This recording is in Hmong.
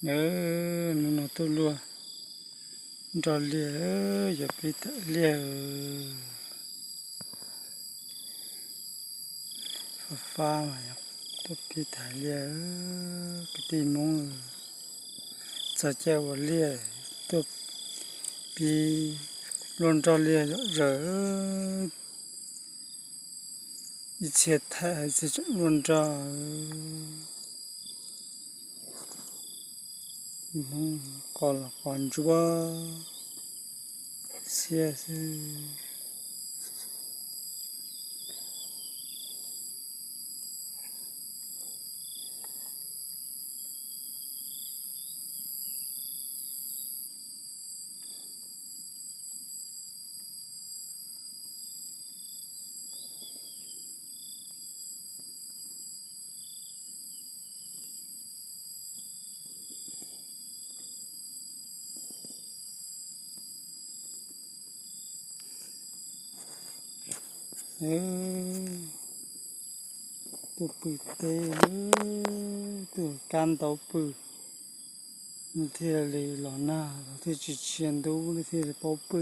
Hnub no tuaj luaj nroj liaj, yuav pib tham liaj. Fab fab mas tuaj pib tham liaj, kwv tij Hmoob txog caij ua liaj tuaj pib luaj nroj liaj zom zaws. Ib txhia tham ib txhia tseem luaj nroj. Hmoob qos los qos ntsuab xiab xwb. Tuaj pw teb, tuaj kab ntaub pw, nws thiaj li los nag los thiaj tsis tshia ntub, nws thiaj li paub pw.